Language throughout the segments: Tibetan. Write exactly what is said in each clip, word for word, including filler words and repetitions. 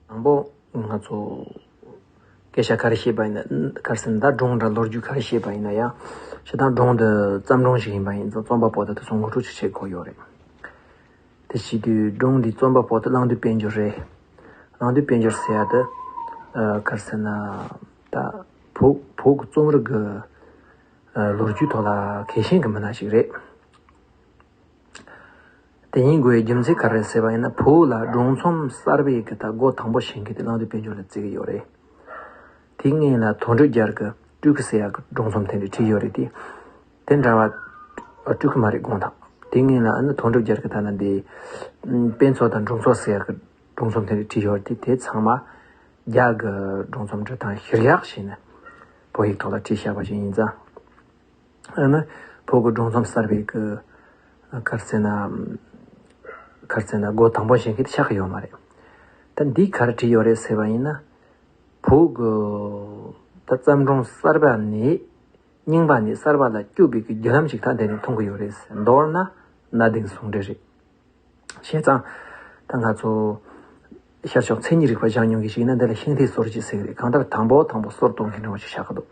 དང་པོ་ང་ཚོ་སྐད་ཆ་ག་རེ་བཤད་པ་ཡིན་ན། ག་རེ་ཟེར་ན། ད་སྒྲུང་འདྲ་ལོ་རྒྱུས་ག་རེ་བཤད་པ་ཡིན་ན་ཡང་། སྤྱིར་བཏང་སྒྲུང་འདི་བརྩམས་སྒྲུང་ཞིག་ཡིན་པ་ཡིན་ཙང་རྩོམ་པ་པོ་དེ་དེ་ཚོ་ངོ་སྤྲོད་ཅིག་བྱེད་དགོས་ཡོད་རེད། དེ་བྱེད་དུས་སྒྲུང་འདིའི་རྩོམ་པ་པོ་དེ་གླང་མདུད་དཔལ་འབྱོར་རེད། གླང་མདུད་དཔལ་འབྱོར་ཟེར་ཡ་དེ་ཨ་ག་རེ་ཟེར་ན། ད་བོད་བོད་ཀྱི་རྩོམ་རིག་གི་ཨ་ལོ་རྒྱུས་ཐོག་ལ་གལ་ཆེན་གྱི་མི་སྣ་ཞིག་རེད། དེ་ཡིན་དགོས་པའི་རྒྱུ་མཚན་ག་རེ་ཟེར་བ་ཡིན་ན། བོད་ལ་སྒྲུང་རྩོམ་གསར་པའི་གི་ད་སྒོ་དང་པོ་ཕྱེ་མཁན་དེ་གླང་མདུད་དཔལ་འབྱོར་ལ་བརྩི་གི་ཡོད་རེད། དེ་སྔོན་ལ་དོན་གྲུབ་རྒྱལ་གྱི་སྤྲུལ་སྐུ་ཟེར་ཡག་གི་སྒྲུང་རྩོམ་དེ་འདྲ་བྲིས་ཡོད་རེད་དེ། དེ་འདྲ་བ་སྤྲུལ་སྐུ་མ་རེད་དགོངས་དག་དེ་སྔོན་ལ་ཨ་ནི་དོན་གྲུབ་རྒྱལ་གྱི་ད་ལ་འདི་དཔེ་མཚོན་དང་སྒྲུང་མཚོ་ཟེར་ཡག་གི་སྒྲུང་རྩོམ་དེ་འདྲ་བྲིས་ཡོད་རེད་དེ། དེ་ཚང་མ་རྒྱ་གི་སྒྲུང་རྩོམ་འབྲི་སྟངས་གཞིར་བཞག་བྱས་ནས་བོད་ཡིག་ཐོག་ལ་བྲིས་བཞག་པ་ཞིག་ཡིན་ཙང་། ཨ་ནི་བོད་ཀྱི་སྒྲུང་རྩོམ་གསར་པའི་གི་ག་རེ་ཟེར་ན། ག་རེ་ཟེར་ན། སྒོ་དང་པོ་ཕྱེ་མཁན་དེ་ཆགས་ཀྱི་ཡོད་མ་རེད། ད་འདི་ག་རེ་བྲིས་ཡོད་རེད་ཟེར་བ་ཡིན་ན། བོད་ཀྱི་ད་བརྩམས་སྒྲུང་གསར་པ་ནས་རྙིང་པ་ནས་གསར་པ་ལ་བསྐྱོད་པའི་གི་བརྒྱུད་ལམ་ཞིག་ད་འདི་ནས་མཐོང་གི་ཡོད་རེད། མདོར་ན་གནའ་དེང་ཟུང་འབྲེལ་རེད། བྱས་ཙང་ད་ང་ཚོ་ཤར་ཕྱོགས་མཚན་ཉིད་རིག་པ་སྦྱང་མྱོང་མཁན་ཞིག་ཡིན་ན་འདི་ལ་ཤིང་རྟའི་སྲོལ་རྒྱུན་ཟེར་གི་རེད། གང་ལྟར་དང་པོ་དང་པོ་སྲོལ་གཏོད་མཁན་འདྲ་བོ་ཞིག་ཆགས་ཀྱི་འདུག་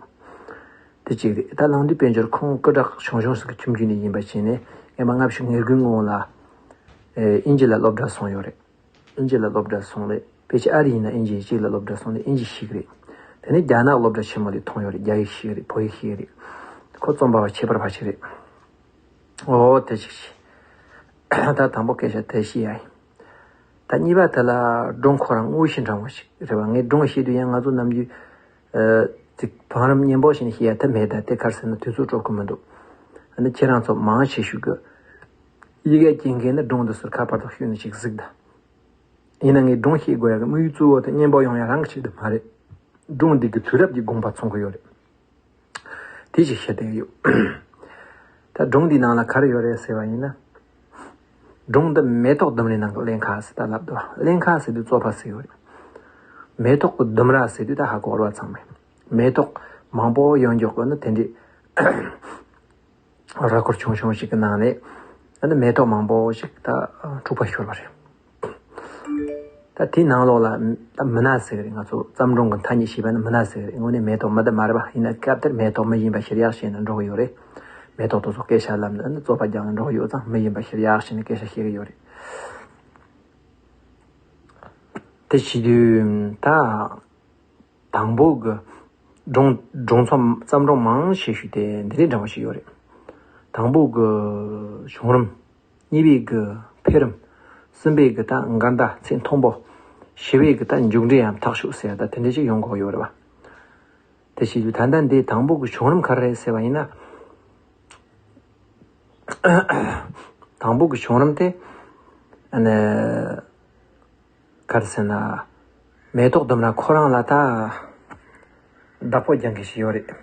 དེ་གཅིག་རེད། ད་གླང་མདུད་དཔལ་འབྱོར་ཁོང་སྐུ་དྲག་ཆུང་ཆུང་ཞིག་གི་ཁྱིམ་རྒྱུད་ནས་ཡིན་པ་བྱས་ནས་སྔོན་མ་ལྔ་བཅུ་ང་དགུའི་སྔོན་ལ་ཨེ་དབྱིན་ཇི་ལ་སློབ་གྲྭ་སོང་ཡོད་རེད། དབྱིན་ཇི་ལ་སློབ་གྲྭ་སོང་རེད། ཕལ་ཆེར་ཨ་རི་ཡིན་ན་དབྱིན་ཇི་གཅིག་ལ་སློབ་གྲྭ་སོང་ནས་དབྱིན་ཇི་ཤེས་གི་རེད། དེ་ནས་རྒྱ་ནག་སློབ་གྲྭ་ཆེན་མོ་ལ་མཐོང་ཡོད་རེད། རྒྱ་ཡིག་ཤེས་གི་རེད། བོད་ཡིག་ཤེས་གི་རེད། ཁོ་རྩོམ་པ་བ་ཁྱད་པར་བ་ཞིག་རེད། ཨོ་དེ་ཅིག་བྱས། ད་དང་པོ་སྐད་ཆ་དེ་བཤད་ཡ་ཡིན། ད་གཉིས་པ་དེ་ལ་སྒྲུང་ཁོ་རང་དངོས་གཞི་འདྲ་བོ་ཞིག་རེད་བ། ངས་སྒྲུང་བཤད་དུས་ཡང་ང་ཚོ་ནམ་རྒྱུན་ཨ་ཅིག་བང་རིམ་སྙན་པོ་ཞིག་ནས་བཤད་ཡ་དེ་མེད། ད་དེ་ག་རེ་ཟེར་ན་དུས་ཚོད་འཕྲོད་གི་མི་འདུག་ཨ་ནི་ཁྱེད་རང་ཚོ་མང་ཆེ་ཤོས་ཀྱི་ཡི་གེ་སྐྱེལ་མཁན་ནི་སྒྲུང་འདི་ཚོར་ཁ་པར་ཐོག་ཤོད་ནས་ཅིག་གཟིགས་དང་། ཡིན་ན་ངས་སྒྲུང་བཤད་དགོས་ཡ་གི་དམིགས་ཡུལ་གཙོ་བོ་དེ་སྙན་པོ་ཡོང་ཡ་རང་གི་ཆེད་དུ་མ་རེད། སྒྲུང་འདི་གི་དུས་རབས་ཀྱི་དགོངས་པ་མཚོན་གི་ཡོད་རེད། དེ་ཅིག་བཤད་བསྡད་ཡོད། ད་སྒྲུང་འདིའི་ནང་ལ་ག་རེ་ཡོད་རེད་ཟེར་བ་ཡིན་ན། སྒྲུང་འདི་མེ་ཏོག་ལྡུམ་རའི་ནང་གི་ཀླན་ཀ་ཟེར་ད་ལབ་འདུག་ཀླན་ཀ་ཟེར་དུས་རྩོད་པ་ཟེར་ཡོད་རེད། མེ་ཏོག་གི་ལྡུམ་ར་ཟེར་དུས་ད་ཧ་གོ་བ་ཚང་མས། མེ་ཏོག་མང་པོ་ཡོང་རྒྱུ་ཀྱི་ནི་དེ་འདྲའི་ར་སྐོར་ཆུང་ཆུང་ཞིག་གི་ནང་ནས་ཨ་ནི་མེ་ཏོག་མང་པོ་ཞིག་ད་འཁྲུག་པ་ཤོར་བ་རེད། ད་དེའི་ནང་ལོགས་ལ་ད་མི་སྣ་ཟེར་གི་རེད། ང་ཚོ་བརྩམས་སྒྲུང་གི་མཐའ་སྙིགས་ཤེས་པ་ནི་མི་སྣ་ཟེར་གི་རེད། དངོས་གནས་མེ་ཏོག་མི་དེ་མ་རེད་པ། ཡིན་ན་སྐབས་དེར་མེ་ཏོག་མི་ཡིན་པ་ཤེས་ཡག་བྱས་ནས་འགྲོ་གི་ཡོད་རེད། མེ་ཏོག་དེ་ཚོ་སྐད་ཆ་ལབ་ནས་ཨ་ནི་རྩོད་པ་རྒྱག་ནས་འགྲོ་གི་ཡོད་ཙང་མི་ཡིན་པ་ཤེས་ཡག་བྱས་ནས་སྐད་ཆ་བཤད་གི་ཡོད་རེད། དེ་བྱེད་དུས་ད། དང་པོ་གི་སྒྲུང་སྒྲུང་རྩོམ་བརྩམས་སྒྲུང་མང་ཆེ་ཤོས་དེ་འདི་འདྲའི་འདྲ་བ་ཞིག་ཡོད་རེད། དང་པོ་གི་བྱུང་རིམ། གཉིས་པའི་གི་འཕེལ་རིམ། གསུམ་པའི་གི་ད་འགལ་ཟླ་ཚེ་མཐོན་པོ། བཞི་པའི་གི་ད་མཇུག་འབྲས་ཡང་ཐག་ཆོད་ཟེར་ཡ་ད་དེ་འདྲ་ཞིག་ཡོང་གི་ཡོད་རེད་བ། དེ་བྱེད་དུས་ད་ལྟ་འདི་དང་པོ་གི་བྱུང་རིམ་ག་རེ་རེད་ཟེར་བ་ཡིན་ན། དང་པོ་གི་བྱུང་རིམ་དེ་ཨ་ནི། ག་རེ་ཟེར་ན། མེ་ཏོག་ལྡུམ་ར་ཁོ་རང་ལ་ད་བདག་པོ་རྒྱག་མཁན་ཞིག་ཡོད་རེད།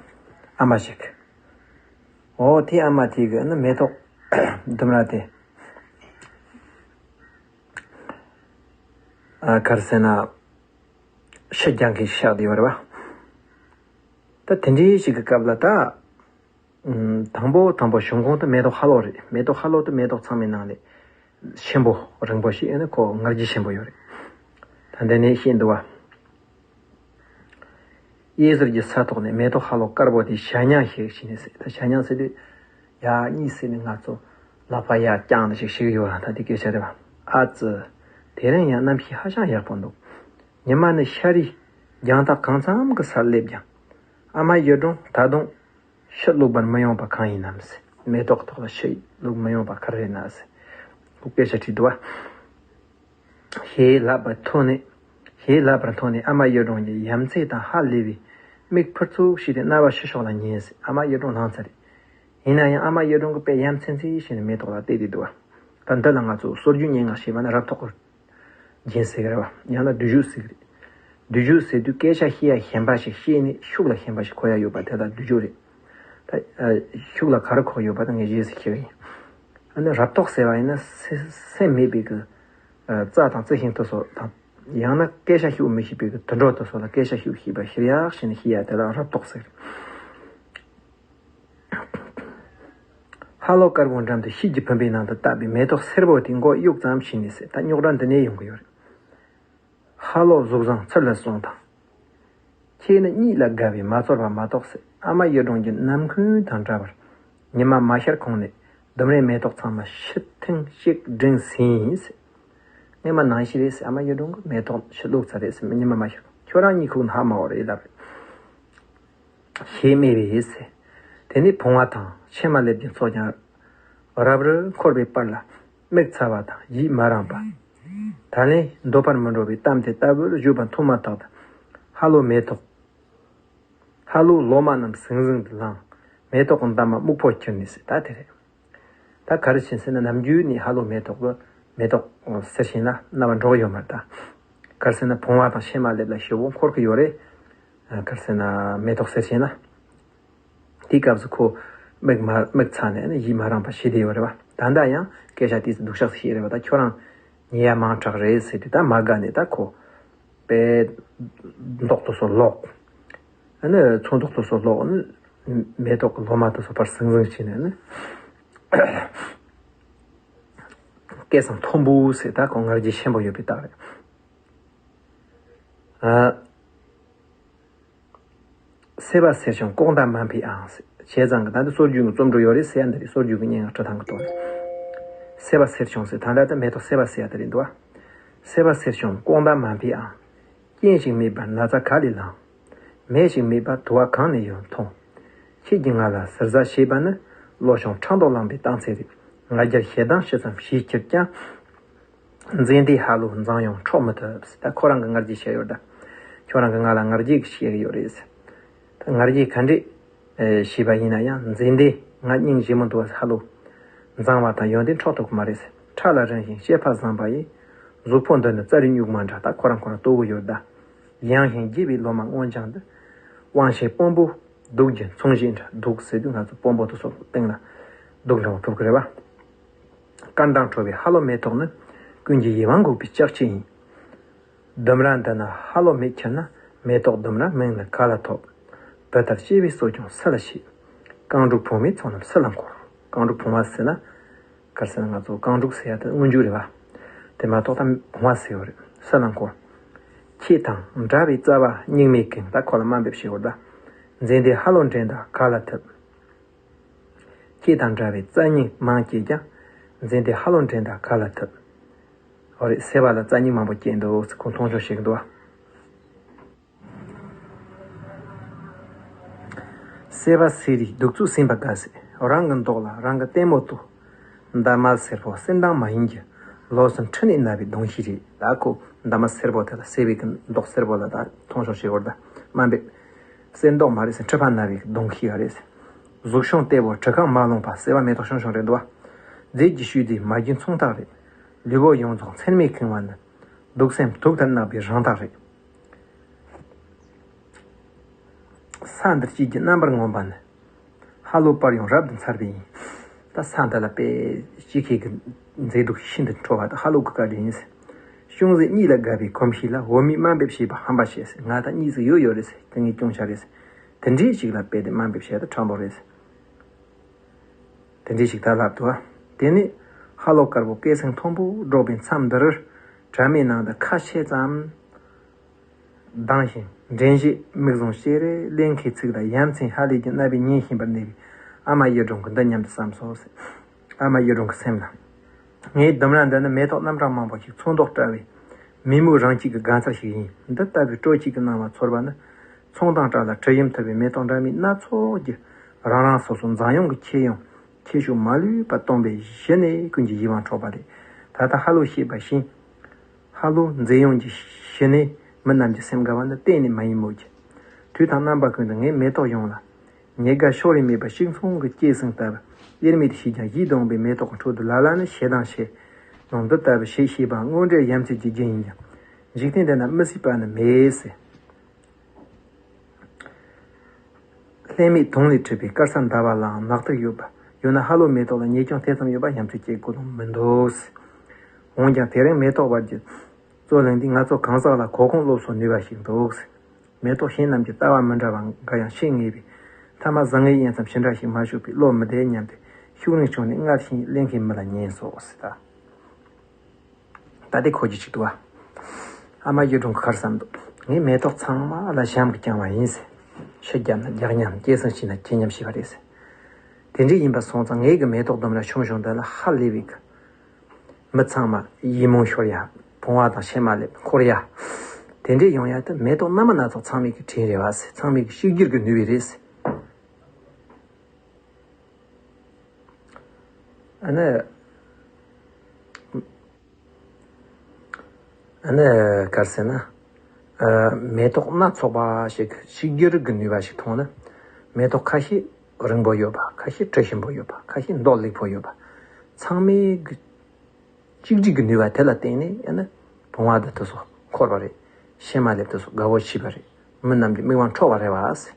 ཨ་མ་ཞིག་འོ་དེའི་ཨ་མ་དེ་གིས་ནི་མེ་ཏོག་ལྡུམ་ར་དེ་ཨ་ག་རེ་ཟེར་ན། ཤི་རྒྱག་མཁན་ཞིག་ཆགས་བསྡད་ཡོད་རེད་བ། ད་དེ་འདྲའི་ཞིག་གི་སྐབས་ལ་ད། ཨུམ། དང་པོ་དང་པོ་བྱུང་ཁུངས་དེ་མེ་ཏོག་ཧ་ལོ་རེད། མེ་ཏོག་ཧ་ལོ་དེ་མེ་ཏོག་ཚང་མའི་ནང་ནས་ཆེན་པོ་རིང་པོ་ཞིག་ཡིན་ན་ཁོ་ང་རྒྱལ་ཆེན་པོ་ཡོད་རེད། ད་འདི་ནས་བཤད་འདུག་བ། གཡས་ཟུར་གྱི་ས་ཐོག་ནས་མེ་ཏོག་ཧ་ལོ་དཀར་པོ་དེ་ཞ་སྨྱུག་ཞིག་བྱས་ནས་ཟེར། ད་ཞ་སྨྱུག་ཟེར་དུས་ཡ་གཉིས་ཟེར་ནས་ང་ཚོ་ལག་པ་ཡར་བརྐྱངས་ནས་ཞིག་བྱེད་ཀྱི་ཡོད་ར། ད་དེ་སྐད་ཆ་རེད་བ། ཨ་ཙི། དེ་རིང་ཡང་གནམ་གཤིས་ཧ་ཅང་ཡག་པོ་འདུག་ཉི་མ་ནི་ཤར་རི་རྒྱང་ཐག་གང་འཚམ་གྱི་སར་སླེབས་ཀྱང་། ཨ་མ་གཡུ་སྒྲོན་ད་དུང་ཤི་བླུགས་པར་མི་ཡོང་པ་གང་ཡིན་ནམ་ཟེར། མེ་ཏོག་ཐོག་ལ་ཤི་བླུགས་མི་ཡོང་པ་ག་རེ་རེད་ན་ཟེར། ཁོ་སྐད་ཆ་དྲིས་འདུག་བ། ཞེས་ལབ་པར་ཐོགས་ནས། ཞེས་ལབ་པར་ཐོགས་ནས་ཨ་མ་གཡུ་སྒྲོན་གྱི་ཡ་མཚན་དང་ཧ་ལས་པའི་མིག་ཕུར་ཚུགས་ཤིག་དེ་རྣ་བ་ཕྱི་ཕྱོགས་ལ་ཉན་ཟེར། ཨ་མ་གཡུ་སྒྲོན་ལངས་ཚར་རེད། ཡིན་ན་ཡང་ཨ་མ་གཡུ་སྒྲོན་གྱིས་དཔེ་ཡ་མཚན་མཚན་ཞིག་བྱས་ནས་མེ་ཏོག་ལ་བལྟས་བསྡད་འདུག་བ། ད་འདི་ལ་ང་ཚོ་སྲོལ་རྒྱུན་སྙན་ངག་ཞེས་པ་ནི་རབ་རྟོག་གི་རྒྱན་ཟེར་གི་རེད་བ། ཡང་ན་བསྡུས་བརྗོད་ཟེར་གི་རེད། བསྡུས་བརྗོད་ཟེར་དུས་སྐད་ཆ་བཤད་ཡ་གཞན་པ་ཞིག་བཤད་ནས་ཤུགས་ལ་གཞན་པ་ཞིག་གོ་ཡ་ཡོད་པ་དེ་ལ་བསྡུས་བརྗོད་རེད། ད་ཨ་ཤུགས་ལ་ག་རེ་གོ་ཡོད་པ་དེ་ངས་རྗེས་སུ་ཤེས་པ་ཡིན། ཨ་ནི་རབ་རྟོག་ཟེར་བ་ཡིན་ན་སེ་སེམས་མེད་པའི་གི་ཨ་རྩྭ་དང་རྩི་ཤིང་དེ་ཚོ་དང་། ཡང་ན་སྐད་ཆ་ཤོད་མི་ཤེས་པའི་གི་དུད་འགྲོ་དེ་ཚོ་ལ་སྐད་ཆ་ཤོད་ཤེས་པ་ཞིག་ཡག་བྱས་ནས་ཤེས་ཡ་དེ་ལ་རབ་རྟོག་ཟེར། ཧ་ལོ་དཀར་པོའི་འགྲམ་དུ་ཤེལ་གྱི་བུམ་པའི་ནང་དུ་བཏབ་པའི་མེ་ཏོག་སེར་པོ་དེ་མགོ་གཡུག་ཙམ་བྱས་ནས་ཟེར། ད་རྙོག་དྲ་འདི་ནས་ཡོང་གི་ཡོད་རེད། ཧ་ ཁ་ལོ་གཟུགས་བཟང་ཚུལ་ལ་སོང་དང་། ཁྱེད་ནི་གཉིད་ལ་དགའ་བས་མ་ཚོར་བ་མ་གཏོགས་ཟེར། ཨ་མ་གཡུ་སྒྲོན་གྱི་ནམ་མཁའ་དང་འདྲ་བར། ཉི་མ་མ་ཤར་གོང་ནས་ལྡུམ་རའི་མེ་ཏོག་ཚང་མ་ཕྱིར་ཐེངས་གཅིག་སྒྲིང་ཟིན་ཟེར། ངས་མ་ནང་ཞིག་རེད་ཟེར། ཨ་མ་གཡུ་སྒྲོན་གྱི་མེ་ཏོག་ཕྱིར་བླུགས་ཚར་རེད་ཟེར། ཉི་མ་མ་ཤར། ཁྱོད་རང་གཉིད་ཁུག་ན་ཧ་མ་གོ་རེད་ལབ་རེད། ཞེས་སྨྲས་པས་ཟེར། དེ་ནས་བུང་བ་དང་ཕྱེ་མ་ལེབ་ཀྱི་ཚོགས་ཀྱང་རབ་རུབ་འཁོར་བའི་བར་ལ་མིག་ཚ་བ་དང་ཡིད་མ་རངས་པ། ད་ལན་འདོད་པར་མི་འགྲོ་བའི་གཏམ་དེ་ལྟ་བུར་བརྗོད་པ་མཐོང་མ་ཐག་ཏུ། ཧ་ལོ་མེ་ཏོག་ཧ་ལོའི་ལོ་མ་རྣམས་ཟིང་ཟིང་དུ་ལངས། མེ་ཏོག་གི་འདབ་མ་སྨུག་པོ་གྱུར་ནས་ཟེར། ད་དེ་རེད། ད་ག་རེ་བྱས་ཟེར་ན། ནམ་རྒྱུན་ནས་ཧ་ལོ་མེ་ཏོག་གི་མེ་ཏོག་ཟེར་བཞིན་ན་རྣ་བར་འགྲོ་གི་ཡོད་མ་རེད་ད། ག་རེ་ཟེར་ན་བུང་བ་དང་ཕྱེ་མ་ལེབ་ལ་ཞེ་པོ་འཁོར་གི་ཡོད་རེད། ག་རེ་ཟེར་ན་མེ་ཏོག་ཟེར་བཞིན་ན། དེའི་སྐབས་སུ་ཁོ་མིག་མ་མིག་ཚ་ནས་ནི་ཡིད་མ་རངས་པ་ཞིག་བསྡད་ཡོད་རེད་བ། ད་ལྟ་ཡང་སྐད་ཆ་དེ་ཚོ་སྡུག་ཅག་ཞིག་རེད་བ། ད་ཁྱོད་རང་ཉེས་ཡ་མང་དྲགས་རེད་ཟེར་དུས། ད་མ་དགའ་ནས་ད་ཁོ་དཔེ་མདོག་དེ་ཚོ་ལོག་ཨ་ནི་ཚོན་མདོག་དེ་ཚོ་ལོག་ཨ་ནི་མེ་ཏོག་གི་ལོ་མ་དེ་ཚོ་ཕར་ཟིང་ཟིང་བྱས་ནས་ནི། སྐད་གསང་མཐོན་པོ་ཟེར། ད་ཁོ་ང་རྒྱལ་ཆེན་པོ་ཡོད་པའི་རྟགས་རེད། ཨ། སེར་བ་སེར་བྱུང་ལྐོག་མདའ་མ་འཕེན་ཨང་ཟེར། བྱས་ཙང་གི་ད་འདི་སྲོལ་རྒྱུན་གྱི་རྩོམ་འགྲོ་ཡོད་རེད་ཟེར་ཡ་འདི་རེད། སྲོལ་རྒྱུན་གྱི་སྙན་ངག་འབྲི་སྟངས་ཀྱི་ཐོག་ནས། སེར་བ་སེར་བྱུང་ཟེར། ད་ལྟ་ད་མེ་ཏོག་སེར་བ་སེར་ཡ་དེ་རེད་འདུག་བ། སེར་བ་སེར་བྱུང་ལྐོག་མདའ་མ་འཕེན་ཨང་། རྐྱེན་ཞིག་མེད་པར་ན་ཚ་ག་ལས་ལངས། མེ་ཞིག་མེད་པར་དུ་བ་གང་ནས་ཡོང་། མཐོང་། ཁྱེད་ཀྱིས་ང་ལ་ཟུར་ཟ་བྱས་པ་ནི། བློ་ཆུང་ཕྲག་དོག་ལངས་པའི་རྟགས་མཚན་རེད། ང་རྒྱལ་ཞེ་སྡང་ཇི་ཙམ་ཞིག་གྱུར་ཀྱང་། མཛེས་ལྡན་ཧ་ལོ་འཛིང་ཡོང་འཕྲོག་མི་ཐུབ། ད་ཁོ་རང་གིས་ང་རྒྱལ་བྱས་ཡོད་ད། ཁྱོད་རང་གིས་ང་ལ་ང་རྒྱལ་གྱིས་བཤད་ཀྱི་ཡོད་རེད། ད་ང་རྒྱལ་ག་འདྲས་བྱས་པ་ཡིན་ན་ཡང་། མཛེས་ལྡན་ང་སྙིང་རྗེ་མོ་འདུག་བ། ཧ་ལོ་འཛིང་བ་དང་ཡོན་ཏན་འཕྲོག་ཐུབ་ཀྱི་མ་རེད། ཁྲ་ལ་རིང་ཞིང་སྐྱེ་འཕེལ་བཟང་པ་ཡི། གཟུགས་པོ་འདི་ནི་རྩྭ་རའི་སྨྱུག་མ་འདྲ། ད་ཁོ་རང་ཁོ་རང་ལྟོ་གོས་ཡོད་ད། ཡང་ཞིང་རྒྱས་པའི་ལོ་མ་སྔོ་ལྗང་འདི། དབང་ཆེན་དཔོན་པོ་གདུགས་ཀྱི་མཚུངས་གཞི་འདྲ། གདུགས་ཟེར་དུས་ང་ཚོ་དཔོན་པོ་དེ་ཚོ་སྟེང་ལ་གདུགས་འདྲ་བོ་ཐུབ་ཀྱི་རེད་བ། དཀར་མདངས་འཕྲོ་བའི་ཧ་ལོ་མེ་ཏོག་ནི། ཀུན་གྱི་ཡིད་དབང་འགུག་པའི་ལྕགས་ཀྱུ་ཡིན། ལྡུམ་ར་འདི་ན་ཧ་ལོ་མེ་ཁྱེར་ན། མེ་ཏོག་ལྡུམ་ར་མིང་ནི་ག་ལ་ཐོབ། བུ་ལྟར་སྐྱེས་པའི་སྲོལ་ཀྱང་སུ་ལ་བཤད། རྐང་དྲུག་བུང་བའི་ཚོགས་རྣམས་སུ་ལ་འཁོར། རྐང་དྲུག་བུང་བ་ཟེར་ན། ག་རེ་ཟེར་ན་ང་ཚོ་རྐང་དྲུག་ཟེར་ཡ་དེ་སྔོན་འཇུག་རེད་བ། དེ་མ་གཏོགས་ད་བུང་བ་ཟེར་བ་རེད། སུ་ལ་འཁོར། ཁྱེད་དང་འདྲ་བའི་རྩ་བ་སྙིགས་མའི་གིང་། ད་ཁོ་ལ་དམའ་འབེབས་བྱེད་བར་ད། མཛེས་ལྡན་ཧ་ལོ་འགྲན་ཟླ་ག་ལ་ཐུབ། ཁྱེད་དང་འདྲ་བའི་རྩ་སྙིང་མང་སྐྱེས་ཀྱང་། མཛེས་ལྡན་ཧ་ལོ་འགྲན་ཟླ་ག་ལ་ཐུབ། འོ་རེད། སེར་བ་ལ་རྩ་སྙིང་མང་པོ་སྐྱེས་འདུག་ཟེར་ཁོང་མཐོང་ཆུང་བྱེད་ཀྱི་འདུག་བ། སེར་བ་སེར་རིས་གདུག་རྩུབ་སེམས་པ་དགའ་ཟེར། རང་གི་མདོག་ལ་རང་གི་ལྟད་མོ་ལྟོས། འདབ་མ་སེར་པོ་སེར་མདངས་མ་ཡིན་གྱི། ལོ་གསུམ་ཁྲི་ནས་ན་བའི་གདོང་ཤེས་རེད། ད་ཁོ་འདབ་མ་སེར་པོ་དེ་ལ། སེར་བའི་གི་མདོག་སེར་པོ་ལ་ད་མཐོང་ཆུང་བྱེད་བར་ད། དམའ་འབེབས། སེར་མདོག་མ་རེད་ཟེར། ཁྲི་ཕ་ན་བའི་གདོང་ཤེས་ཡ་རེད་ཟེར། གཟུགས་ཆུང་ལྟད་པོ་གྲི་གང་མ་ལོང་པ། སེར་བ་མེ་ཏོག་ཆུང་ཆུང་རེད་འདུག་བ། རྫས་ཀྱི་བཤུས་རྫས་མ་རྒྱུ་མཚུངས་རྟགས་རེད། ལུས་པོ་ཡོངས་རྫོགས་ཚེར་མས་ཁེངས་པ་ནི། གདུག་སེམས་དུག་ལྟར་གནག་པའི་རང་རྟགས་རེད། ས་འདིར་སྐྱེས་ཀྱི་རྣམ་པར་ངོམས་པ་ནི། ཧ་ལོ་པར་ཡང་རབ་ཏུ་མཚར་བས་ཡིན། ད་ས་འདི་ལ་དཔེ་སྐྱེ་མཁན་གྱི་མཛེས་སྡུག་ཤིན་ཏུ་འཕྲོ་བ་དེ་ཧ་ལོ་གི་བཀའ་དྲིན་ཡིན་ཟེར། ཅུང་ཟད་གཉིད་ལ་དགའ་བའི་གོམས་གཤིས་ལ། འོ་མས་དམའ་འབེབས་བྱས་པ་ཧམ་པ་བྱས་ཟེར། ང་ད་གཉིད་ཟིག་ཡོད་ཡོད་རེད་ཟེར། དེ་ངའི་སྐྱོན་ཆ་རེད་ཟེར། དེ་འདྲའི་ཞིག་ལ་དཔེ་དེ་དམའ་འབེབས་བྱས་ཏེ་ཁྲ་འབོ་རེད་ཟེར། དེ་འདྲའི་ཞིག་ད་ལབ་འདུག་བ། དེ་ནས་ཧ་ལོ་དཀར་པོ་སྐད་གསེང་མཐོན་པོས་སྒྲོག་པའི་མཚམས་འདིར། དྲ་མའི་ནང་དུ་ཁ་ཕྱེ་ཙམ། ལྡང་ཞིང་འགྲན་ཞེས་མིག་བཟུང་བྱེད་རེ་ལེན་མཁན་ཚིག་ལ། ཡ་མཚན་ཧ་ལས་ཀྱི་རྣ་བས་ཉན་བཞིན་པར་གནས་པའི་ཨ་མ་གཡུ་སྒྲོན་གྱིས་འདི་སྙམ་དུ་བསམས་སོ་ཟེར། ཨ་མ་གཡུ་སྒྲོན་གྱི་སེམས་ལ། ངའི་ལྡུམ་ར་འདི་ནི་མེ་ཏོག་རྣམ་གྲངས་མང་པོ་ཞིག་ཚོན་མདོག་བཀྲ་བའི་མེ་མུར་རང་སྐྱིད་ཀྱི་དགའ་ཚལ་ཞིག་ཡིན། འདི་ལྟ་བུའི་སྤྲོ་སྐྱིད་ཀྱི་སྣང་བ་ཚོར་བ་ནི། ཚོང་དང་བྲལ་ལ་དྲི་ཞིམ་འཐུལ་བའི་མེ་ཏོག་འདྲ་མིན་སྣ་ཚོགས་ཀྱིས་རང་རང་སོ་སོའི་འཛིན་ཡོང་གི་ཁྱེར་ཡོང་། ཁྱེར་ཤུགས་མ་ལུས་པ་སྟོན་པས་གཞི་ནས་ཀུན་གྱི་ཡིད་དབང་འཕྲོག་པ་རེད། ད་ལྟ་ཧ་ལོ་ཞེས་པ་བཞིན། ཧ་ལོ་མཛེས་ཡོང་གི་གཞི་ནས་མི་རྣམས་ཀྱི་སེམས་དགའ་བ་ནི་གཏན་ནས་མ་ཡིན་མོད་ཀྱི། དུས་དང་རྣམ་པ་ཀུན་ཏུ་ངས་མེ་ཏོག་ཡོངས་ལ། ཉེ་དགའ་ཕྱོགས་རིས་མེད་པ་གཅིག་མཚུངས་ཀྱི་སྐྱེད་སྲིང་ལྟ་བུ། དབྱེར་མེད་ཤེས་ཀྱང་ཡིད་དུ་འོང་བའི་མེ་ཏོག་གི་ཁྲོད་དུ་ལ་ལ་ནི་ཞེ་སྡང་ཆེ། ནང་འདི་ལྟ་བུ་ཞེས་ཤེས་པ་དངོས་འབྲེལ་ཡ་མཚན་གྱི་རྒྱུ་ཡིན་ཀྱང་། འཇིག་རྟེན་འདི་ན་མི་སྲིད་པ་ནི་མེད་ཟེར། ལྷད་མེད་དུང་ལས་གྲུབ་པའི་དཀར་ས་ཟླ་བ་ལའང་ནག་ཐིག་ཡོད་པ། ཡོད་ན་ཧ་ལོ་མེ་ཏོག་ལ་ཉེས་སྐྱོན་དེ་ཙམ་ཡོད་པ་ཡ་མཚན་སྐྱེ་དགོས་དོན་མི་འདུག་ཟེར། འོན་ཀྱང་དེ་རིང་མེ་ཏོག་བར་གྱི་རྩོད་གླེང་འདིས་ང་ཚོ་གང་ཟག་ལ་གོ་གུང་སློབ་གསོ་ནུས་པ་ཞིག་འདུག་ཟེར། མེ་ཏོག་གཞན་རྣམས་ཀྱི་ལྟ་བ་མི་འདྲ་བ་འགའ་ཡང་ཤེས་ངེས་པས། མཐའ་མ་བཟང་ངན་དབྱེ་མཚམས་ཇི་འདྲ་ཞིག་མ་ཞུགས་པའི་བློ་མི་བདེ་སྙམ་སྟེ་ཤུགས་རིང་བྱུང་ནས་སྔར་བཞིན་གླེང་མཁན་མི་ལ་ཉན་སོ་ཟེར་ད། ད་དེ་གོ་རྒྱུ་ཅིག་འདུག་བ། ཨ་མ་གཡུ་སྒྲོན་གྱིས་ག་རེ་བསམ་འདུག་ངས་མེ་ཏོག་ཚང་མ་ལ་ཞྭམོ་གིས་བརྐྱངས་པ་ཡིན་ཟེར། ཤི་རྒྱབ་ན་རྒྱགས་ཉམས། སྐྱེས་སོང་ཤི་ན་ཁྱི་ཉམས་ཤི་བ་རེད་ཟེར། དེ་འདྲ་ཡིན་པ་སོང་ཙང་ངེད་ཀྱི་མེ་ཏོག་ལྡུམ་ར་ཆུང་ཆུང་འདི་ལ་ཧ་ལས་པའི་གི། མི་ཚང་མ་ཡིད་སྨོན་ཤོར་ཡ། བུང་བ་དང་ཕྱེ་མ་ལེབ་འཁོར་ཡ། དེ་འདྲ་ཡོང་ཡ་དེ་མེ་ཏོག་སྣ་མིན་སྣ་ཚོགས་ཚང་མའི་གི་དྲིན་རེད་བ་ཟེར། ཚང་མའི་གི་གཅིག་གྱུར་གྱི་ནུས་པ་རེད་ཟེར། ཨ་ནི། ཨ་ནི། ག་རེ་ཟེར་ན། ཨ། མེ་ཏོག་སྣ་ཚོགས་པ་ཞིག་གཅིག་གྱུར་གྱི་ནུས་པ་ཞིག་མཐོང་ན། མེ་ཏོག་ཁ་ཤས་རིང་པོ་ཡོད་པ། ཁ་ཤས་དྲི་ཞིམ་པོ་ཡོད་པ། ཁ་ཤས་མདོག་ལེགས་པོ་ཡོད་པ། ཚང་མའི་གི་གཅིག་སྒྲིལ་གྱི་ནུས་པ་དེ་ལ་བརྟེན་ནས་ཨ་ནི་བུང་བ་དེ་དེ་ཚོ་འཁོར་བ་རེད། ཕྱེ་མ་ལེབ་དེ་ཚོ་དགའ་བོ་བྱས་པ་རེད། མི་རྣམས་ཀྱི་མིག་དབང་འཕྲོག་པ་རེད་བ་ཟེར།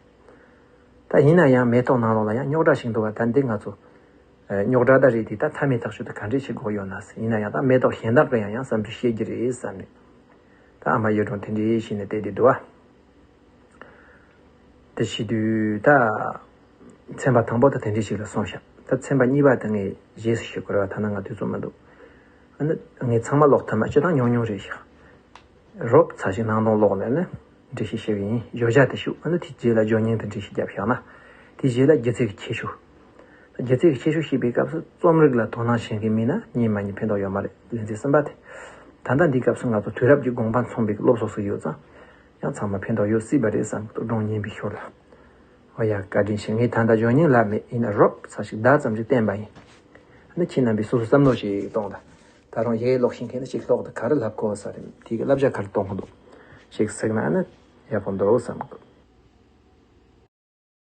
ད་ཡིན་ན་ཡང་མེ་ཏོག་ནང་ལོགས་ལ་ཡང་རྙོག་དྲ་ཞིག་འདུག་བ། ད་འདི་ང་ཚོ་ཨ། རྙོག་དྲ་ད་རེད་དེ། ད་མཐའ་མའི་ཐག་གཅོད་དེ་ག་འདྲས་བྱེད་དགོས་ཡོད་ན་ཟེར། ཡིན་ན་ཡང་ད་མེ་ཏོག་གཞན་དག་གི་ཡང་ཡང་བསམ་ཚུལ་བཤད་རྒྱུ་རེད་བསམ་ནས། ད་ཨ་མ་གཡུ་སྒྲོན་དེ་འདྲས་བྱས་ནས་བསྡད་དེ་འདུག་བ། དེ་བྱེད་དུས་ད། ཚན་པ་དང་པོ་དེ་དེ་འདྲས་ཞིག་ལ་སོང་ཤག་ད་ཚན་པ་གཉིས་པ་དེ་ངས་རྗེས་སུ་ཞུ་དགོས་རེད་བ། ད་ནི་ང་དུས་ཚོད་མི་འདུག་ཨ་ནི་ངས་ཚང་མ་ཀློག་ཐུབ་མ། སྤྱིར་བཏང་ཉུང་ཉུང་རེད་ཤག་རོབ་ཙམ་ཞིག་ནང་དོན་ཀློག་ནས་ནི་འགྲེལ་བཤད་ཞུ་གི་ཡིན། བརྗོད་བྱ་དེ་ཞུ། ཨ་ནི་དེའི་རྗེས་ལ་བརྗོད་སྙིང་དེ་འགྲེལ་བཤད་རྒྱབ་བཞག་ན། དེའི་རྗེས་ལ་སྒྱུ་རྩལ་གྱི་ཁྱད་ཆོས། སྒྱུ་རྩལ་གྱི་ཁྱད་ཆོས་ཞེས་པའི་སྐབས་སུ་རྩོམ་རིག་ལ་དོ་སྣང་བྱེད་མཁན་མིན་ན་རྙེད་མ་རྙེད་ཕན་ཐོགས་ཡོད་མ་རེད། ལེ་ཚན་གསུམ་པ་དེ། ད་ལྟ་འདིའི་སྐབས་སུ་ང་ཚོ་དུས་རབས་ཀྱི་དགོངས་པ་མཚོན་པའི་སློབ་གསོ་ཞིག་ཡོད་ཙང་། ཡང་ཚང་མ་ཕན་ཐོགས་ཡོད་སྲིད་པ་རེད་བསམ་གི་འདུག་སྒྲུང་སྙན་པའི་ཞོར་ལ། འོ་ཡ། བཀའ་དྲིན་ཆེ། ངས་ད་ལྟ་བརྗོད་སྙིང་ལབ་མེད། ཡིན་ན་རོབ་ཙམ་ཞིག་བརྡ་ཙམ་ཞིག་བསྟན་པ་ཡིན། ཨ་ནི་ཁྱེད་རྣམ་པས་སོ་སོ་བསམ་བློ་ཞིག་གཏོང་དང་། ད་རུང་ཡི་གེ་ཀློག་ཤེས་མཁན་ནི་ཅིག་ཀློག་དང་། ག་རེ་ལབ་དགོས་ས་རེད། དེ་གི་བསླབ་བྱ་ག་རེ་གཏོང་གི་འདུག་ཞིག་གཟིགས་ན་ཨ་ནི་ཡག་པོ་འདུག་བསམ་གི་འདུག